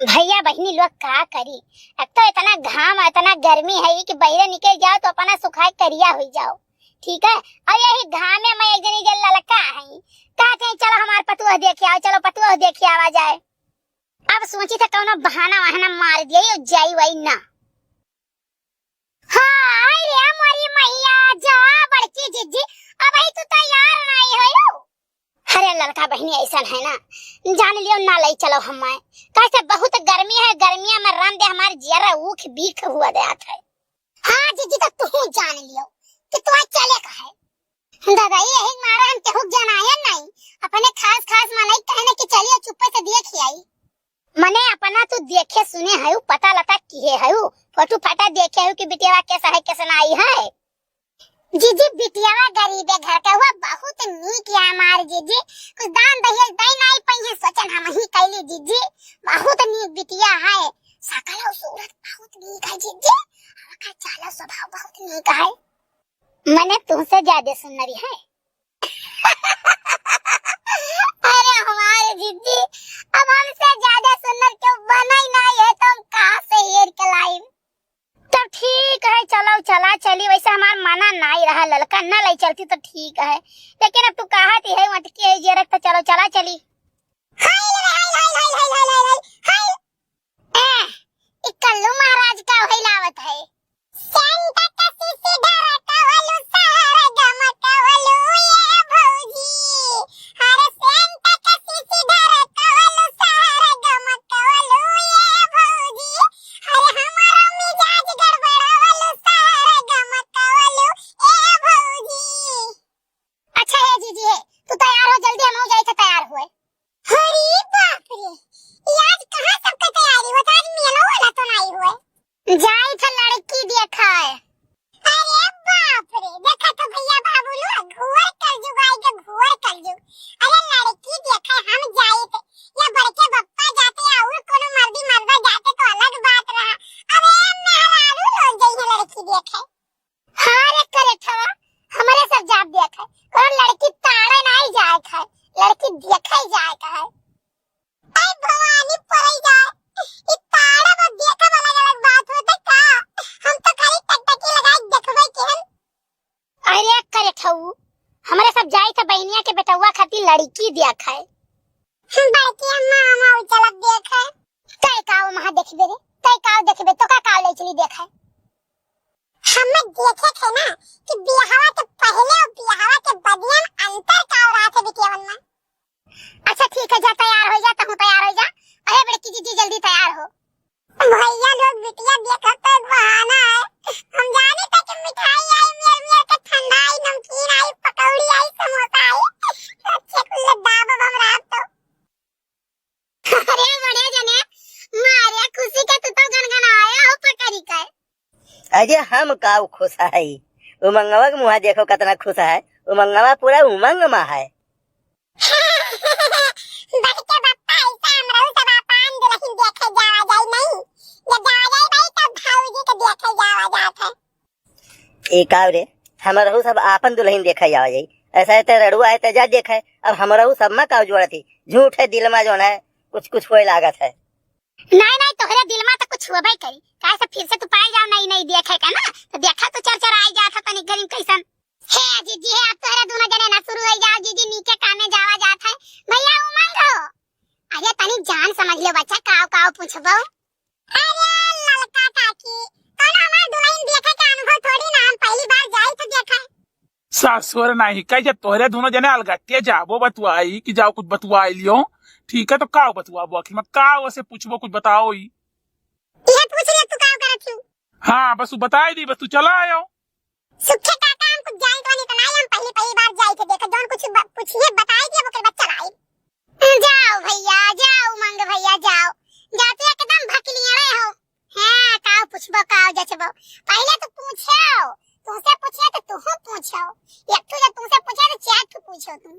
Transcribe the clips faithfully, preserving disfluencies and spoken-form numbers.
भइया बहिनी लोग का करी, एक तो इतना घाम, इतना गर्मी है कि बहिरे निकल जाओ तो अपना सुखाए करिया होइ जाओ, ठीक है। और यही घामे में एक जनी जे ललका है, कहते हैं, "चलो हमार पतोह देखे आओ, चलो पतोह देखे आवा जाए।" अब सोची थे कौनो बहाना वहाना मार दिया, ये जाई वाई ना। हाँ, हाय रे मोरी मैया, जा बड़की जिज्जी, अबही तू तैयार नाई होयो। अरे ललका बहिनी ऐसन है ना, जान लियो ना लई चलो हमाए, कैसे बहुत गर्मी है, गर्मिया में रन दे हमार जियरा ऊख बीख हुआ देत है। हाँ जिज्जी, तो तू जान लियो कि तू आज चले का है। दादा, यही मारा हम केहू जनायन नाई, अपने खास खास मनई कहने कि चलिए चुप्पे से देख आई। मने अपना तू देखे सुने हयू, पता लता किहे हयू, फोटो फाटा देखे हयू कि बिटियावा कैसा है, कैसा नाई है? जीजी, बिटियावा गरीबे घर का हुआ, बहुत नीक है हमार जीजी, कुछ दान दहेज दे नाई पइहे, सोचन हम ही कैली जीजी, बहुत नीक बिटिया है, सकल और सूरत बहुत नीक है जीजी, ओकर चाल स्वभाव बहुत नीक है। मने तुमसे ज्यादा सुंदरी है। अरे हमारे जीजी, अब हमसे ज्यादा सुंदर केहू बना ही नाई है, तो हम कहाँ से हेर के लाइब? तब ठीक है, चलो चला चली। वैसे हमार मना नाई रहा ललका, न लई चलती तो ठीक है, लेकिन अब तू कहत ही है, अटकी है जियरा, तो चलो चला चली। हाय रे, हाय, हाय, हाय, हाय, हाय, हाय, हाय, हाय। ए, ई कल्लू महाराज का होई लावत है। सेंट कसी से ढरकवलू, सहर गमकवलू, ये भौजी। अरे सेंट कसी से ढरकवलू, सहर गमकवलू, ये भौजी। अरे हमारो मिजाज गड़बड़वलू, सहर गमकवलू, ए भौजी। अच्छा हे जीजी हे, तू तैयार हो, जल्दी हम हो जाए थे तैयार हुए। अरे बाप रे, ये आज कहाँ सबके तैयारी होत, आज मेलो वाला तो नाई हुए। जाई थे लड़की देखाए। अरे बाप रे, देखा तो भइया बाबू लोग, घोर कलजुग आई के घोर कलजुग। अरे लड़की देखाए हम जाई थे, या बड़के बप्पा जाते या और कोनो मर्दी मर्दा जाते तो अलग बात रहा। अबे मेहरारू लोग जइहे लड़की देखे। हाँ रे करेठवा, हमरे सब जात देखे, कोनो लड़की ताड़े नाई जाए खाए, लड़की देखे जाए का है। ऐ भवानी पड़े जाए, ई ताड़े में देखे में अलग अलग बात होते का? हम तो खाली टकटकी लगाई देखबे केहन। अरे करेठऊ, हमरे सब जाई थे बहिनिया के बेटवा खातिर लड़की देखे। हम बड़की अम्मा हम चलब देखे। तै काव महा देखबे रे, तै काव देखबे, तो का काव ले चली देखे? हमें देखे थे ना कि बियाहवा के पहले और बियाहवा के बदिया में अंतर काव रहा थे बिटियावन में। अच्छा ठीक है, जा तैयार हो जा, तहूँ तैयार हो जा। अरे बड़की जीजी जल्दी तैयार हो। भइया लोग बिटिया देखत तो एक बहाना है। हम जानी थे कि मिठाई आई, मेर मेर के ठंडाई, नमकीन आई, पकौड़ी आई, समोसा आई। अच्छे कुल्ले दाब अब हम रात तो। अरे बड़े जने, मारे खुशी के तू तो गनगनाया हो पकड़ी के। अरे हम का खुश है, उमंगवा के मुँह देखो कितना खुश है, उमंगवा पूरा उमंग में है। बड़के बप्पा, ऐसा हमरहू सब आपन दुलहिन देखे जावा जाई नहीं, जब जावा जाई भाई तब भौजी के देखे जावा जात है। ए का रे, हमरहू सब आपन दुलहिन देखे जावा जाई। ऐसा है ते रड़ुआ है ते जा देखे, अब हमरहू सब में का जोड़त ही, झूठे दिल में जोन है कुछ कुछ होए लागत है। नहीं नहीं, तोहरे दिल में तो कुछ होबे करी, काहे से फिर से तू पाए जाओ नहीं नहीं देखे का ना, तो देखा तू चर चर आई जात है तनी गरीब कैसन। हे जीजी हे, अब तोहरे दोनों जने ना शुरू हो जाओ जीजी, नीचे कामे जावा जात है। भइया उमंग हो, अरे तनी जान समझ लो बच्चा, काव काव पूछबो। अरे ललका काकी, कौन हमार दुलहिन देखे के अनुभव थोड़ी ना, हम पहली बार जाई तो देखे। ससुर नहीं कह, जब तोहरे दोनों जने अलगट्टे जाबो बतुआई कि जाओ कुछ बतुआई लियो, ठीक है तो काव बतुआबो आखिर में, काव से पूछबो कुछ बताओ ही। ये पूछ रहे तू काव करत हूँ? हाँ बस तू बताई दी, बस तू चला आयो। सुखे काका हम कुछ जाई तो नहीं तो नहीं, हम पहली पहली बार जाई थे देखे, जौन कुछ ब-, पूछिए बताई दिया ओकर बाद चलाई। जाओ भइया, जाओ उमंग भइया, जाओ। जाते एकदम भकलियड़े हो। हाँ, काव पूछबो, काव जचबो। पहले तो पूछो, तुमसे पूछे तो तुहू पूछो। एक ठो जब तुमसे पूछे तो चार ठो पूछो तुम।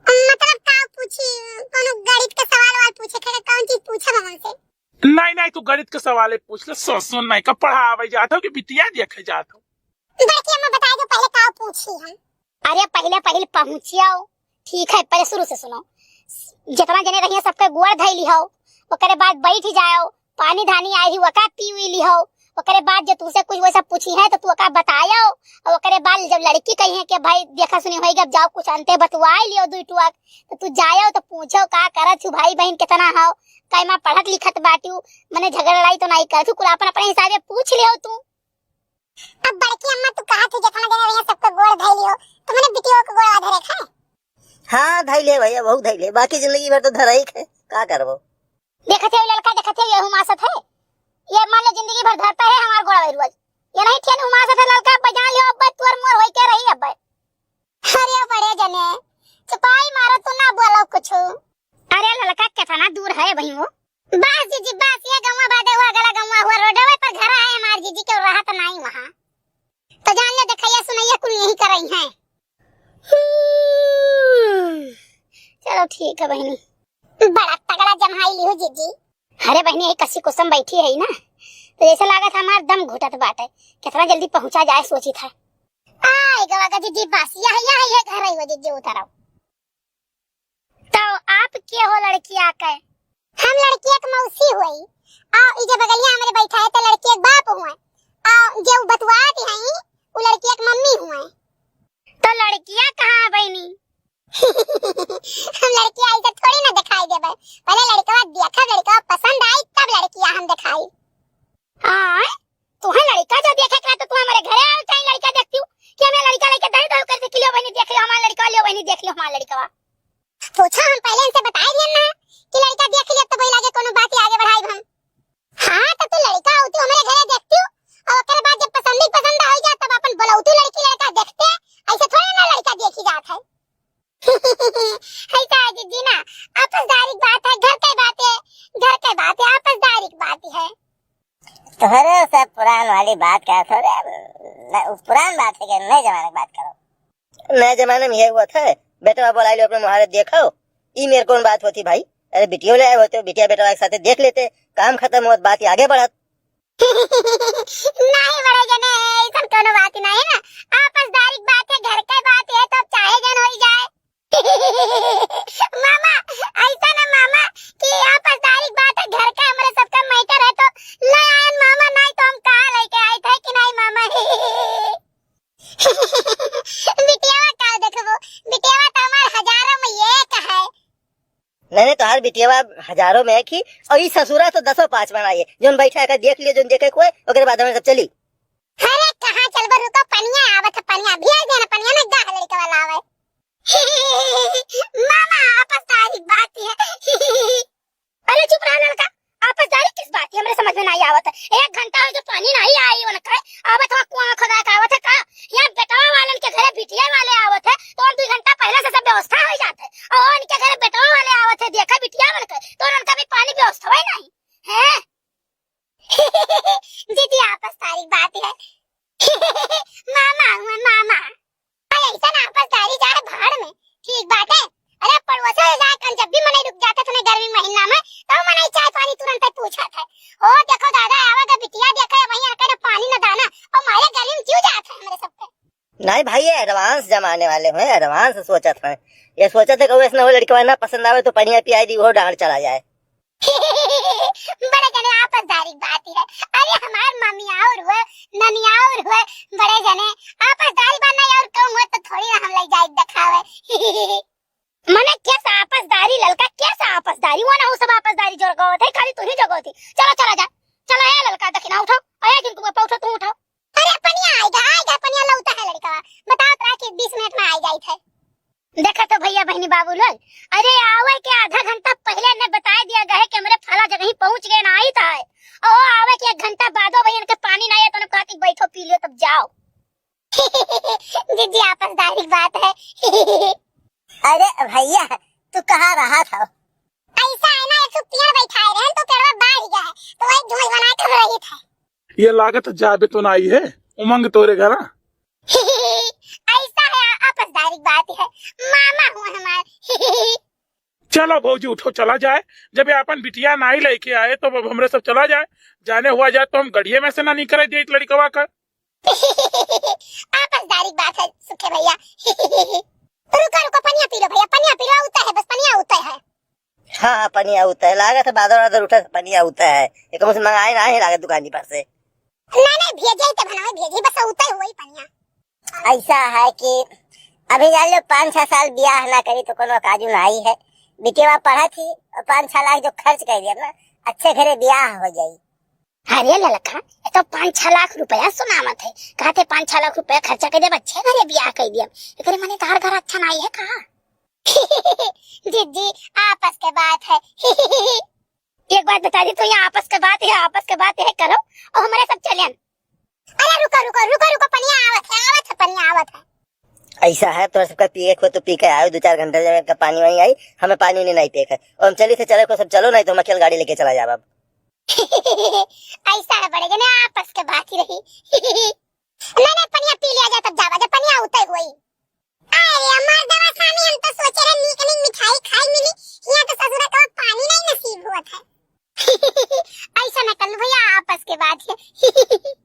मतलब काव पूछी, कोनो गणित के सवाल वाल पूछे, खेले कौन चीज पूछे हमन से? नहीं, नहीं, तू गणित के सवाले पूछ ले, ससुर नहीं का पढ़ावे जात हो कि बिटिया देखे जात हो? बड़की अम्मा बताए दो पहले काव पूछी हम। अरे पहले, पहले पहुँचियो। ठीक है, पहले शुरू से सुनो। जितना जने रहिए सबके गोड़ धइली हो, ओकरे बाद बैठ जाओ, पानी धानी आई ही, ओका पी उई लिहो। ओकरे बाद जो तुमसे कुछ वैसा पूछी है तो तू ओका बतायो। और ओकरे बाद जब लड़की कही है कि भाई देखा सुनी होई गब, जाओ कुछ अंते बतुआई लियो दुई टुआ, तो तू जायो तो पूछो का करत हूँ भाई बहन कितना हो, कई माँ पढ़त लिखत बाटू, मने झगड़ा लड़ाई तो नहीं करत हूँ, कुल अपन अपने हिसाबे पूछ लियो तू। अब बड़की अम्मा तू कहा थी जितना देर यहाँ सबको गोड़ धई लियो, तो मने बिटियों को गोड़ धरे खाए। हाँ धई ले भैया, बहुत धई ले, बाकी जिंदगी भर तो धरा ही है, का करबो। देखत है ललका, देखत है ये हुमासत है, ये मान ले जिंदगी भर धरता है हमार गोड़ा रोज, ये नहीं ठेन हुमासत है ललका, बजा लियो अब तोर मोर होई के रही अब। अरे बड़े जने, चुपाई मारो तू ना बोलो कुछ। अरे ललका कितना दूर है भाई वो? बस जीजी बस, ये गौवा बादे हुआ, गला गौवा हुआ, रोडवे पर घर है हमार जीजी के, रहत नहीं वहाँ। तो जान ले देखैया सुनैया कुल यही करई है। हम्म, चलो ठीक है बहनी। बड़ा तगड़ा जमाई लिहू जीजी। अरे बहनी यही कसी कुसम बैठी है ना, तो जैसे लागत हमार दम घुटत बाटे, कितना जल्दी पहुँचा जाए सोचित है। आए गवा का जीजी बस, यह, यह, यह घर है वो जीजी उतरो। तो आप के हो लड़किया के? हम लड़किया के मौसी हुई। आ ई जे बगलिया हमरे बैठा है तो लड़किया के बाप हुए। आ जे उ बतुआत हैं, उ लड़किया के मम्मी हुए। तो लड़किया कहाँ है बहनी? हम लड़किया ऐसे थोड़ी ना दिखाई देबे। पहले लड़कवा देखा, लड़कवा पसंद आई तब लड़किया हम दिखाई। आय, तुहे लड़का जो देखे के रहा तो तू हमारे घरे आवे चाहे लड़का देखती हूँ कि हमें लड़का लेके दही दही कर देखी लियो बहनी देख लियो हमारा लड़का लियो बहनी देख लियो हमारा लड़का। पूछो हम पहले इनसे बताए दिए ना कि लड़का देख लियो तो वही लागे कोनो बात ही आगे बढ़ाई हम। हाँ तो तू लड़का होती हमारे घरे देखती हूँ और ओकरे बाद जब पसंद ही पसंद हो जाए तब अपन बोलौती लड़की लड़का देखते, ऐसे थोड़ी ना लड़का देखी जात है। है का जीजी ना, आपसदारी की बात है, घर के बात है, घर के बात है, आपसदारी की बात है। तोहरे सब पुरान वाली बात का थोड़े, न, पुरान बात है कि नए जमाने की बात करो। नए जमाने में ये हुआ था, बेटवा बोलाई लो अपने मुहारे देखो, ई मेर कौन बात होती भाई? अरे बिटियो ले आए होते, बिटिया बेटवा एक साथे देख लेते, काम खत्म होत, बात ही आगे बढ़त। नहीं बड़े जने, ऐसन कोनो बात ही नहीं है ना, आपसदारी की बात है, घर के बात है, तो चाहे जन होई जाए। मामा, ऐसा ना मामा कि आपसदारी की बात है, घर का हमरे सबका matter है, तो ले आयन मामा, नहीं तो हम कहाँ लेके आए थे कि नहीं मामा। बिटियावा का देखबो, बिटियावा तो हमार हजारों में एक है। नहीं, नहीं, तोहार बिटियावा हजारों में एक ही, और ई ससुरा तो दसों पाँच बनाइए, जोन बैठा है, देख लियो, जोन देखे कोई, ओकरे बाद हमें सब चली। अरे, कहाँ चलबो, रुको, पनिया आवत है, पनिया, भेज देना, पनिया में गाह लड़के वाला आवे। मामा, आपसदारी की बात है। अरे चुप रहा लड़का, आपसदारी किस बात है, हमरे समझ में नहीं आवत है। एक घंटा हो गया पानी नहीं आई, उनका आवत है, कुआं खोदा के आवत है का? यहाँ बेटवा वालन के घरे बिटिया वाले आवत है, तो हम दो घंटा पहले से सब व्यवस्था हो जात है, और उनके घरे बेटवा वाले आवत है, देखा बिटिया वाले के, तो उनका भी पानी व्यवस्था ही नहीं है। दीदी, आपसदारी की बात है। मामा हुआ, मामा। अरे, ऐसा ना आपसदारी जाए भाड़ में। ठीक बात है। अरे, पड़ोसा से जाए, कल जब भी मनई रुक जाते थे ना गर्मी महीना में, तो मनई चाय पानी तुरंत ही पूछा था। ओ, देखो दादा, आवा गा बिटिया, देखो, वहीं आके ना पानी ना दाना, और मारे गर्मी में क्यों जाते हैं हमारे सबके? नहीं भाई, ये advance जमाने वाले हैं, advance सोचत हैं। ये सोचत है कि वैसे ना हो, लड़के वाला ना पसंद आवे तो पनिया पियाई दी, वो डांड चला जाए। बड़े जने आपसदारी की बात ही है। अरे हमार मामी और हुए, ननिया और हुए, बड़े जने आपसदारी बा नहीं और कहूँ हुए तो थोड़ी ना हम ले जाए दिखावे। मने कैसा आपसदारी ललका, कैसा आपसदारी? वो ना हो सब आपसदारी जोर गवत है, खाली तू ही जोर गवत है। चलो चला जा, चला ए ललका दखिना उठाओ, ए जिनको पापा उठो तू उठाओ। अरे पनिया आएगा, आएगा पनिया लौटा है लड़का, बताओ तोरा कि बीस मिनट में आ जाई थे। देखा तो भैया बहनी बाबू लोग, अरे आवे के आधा घंटा पहले ने बताए दिया गया है कि हमरे फला जगह ही पहुंच गए ना आई था, ओ आवे के एक घंटा बादो भैया इनके पानी ना आए तो उन्हें कहती बैठो पी लियो तब जाओ। दीदी आपसदारी की बात है। अरे भैया तू कहाँ रहा था? ऐसा है ना, एक ठो पेड़ बैठाए रहन तो पेड़वा बाढ़ गया है, तो वही धुआं बना के रही था। ये लागत जाबे तो नाई है उमंग तोरे घरा। ऐसा है, आपसदारी की बात है, मामा हुआ हमार। चलो भौजी उठो चला जाए, जब ये अपन बिटिया नाई लेके आए तो अब हमरे सब चला जाए, जाने हुआ जाए तो हम गड़िए में से ना निकले देत लड़कवा का। आपसदारी की बात है सुखे भैया। रुको रुको पनिया पी लो भैया, पनिया पी लो, उतर है बस पनिया उतर है। हाँ, हाँ, पनिया उतै है, लागत है बादर वादर उठा है, पनिया उतै है। एक मुझसे मंगाए ना है लागत दुकानी पर से। नहीं, नहीं, भेजे ही तो भनवा भेजे, बस उतै हुई पनिया। ऐसा है कि अभी जान लो, पाँच छह साल बियाह ना करी तो कोनो काजू ना आई है। बिटिया पढ़त ही और पाँच छह लाख जो खर्च कर दिया ना, अच्छे घरे बियाह हो जाई। अरे ललका, ये तो पाँच छह लाख रुपया सुनावत है, कहते पाँच छह लाख रुपया खर्चा कर देब, अच्छे घरे बियाह कर दिया। एकरे माने तार घर अच्छा ना आई है का? जिज्जी, आपस के बात है। एक बात बता दी, तो यहाँ आपस के बात है, आपस के बात है करो और हमारे सब चलियन। अरे रुको, रुको, रुको, रुको, पनिया आवत है, आवत है, पनिया आवत है। ऐसा है, तोहरे सबका पिए के तो पी के आयो, दो चार घंटा जब का पानी वानी आई, हमें पानी नहीं, नहीं पिए के। और हम चली थे, चले को सब चलो, नहीं तो हम अकेल गाड़ी लेके चला जाब अब। ऐसा है बड़े जने, आपस के बात ही रही। नहीं, नहीं, पनिया पी लिया जाए तब जावा, जब पनिया उतै हुई। अरे हमार दवा स्वामी, हम तो सोचे रहे नीक नीक मिठाई खाई मिली, यहाँ तो ससुरा का पानी नहीं नसीब हुआ था। ऐसा न कर लो भैया, आपस के बात है।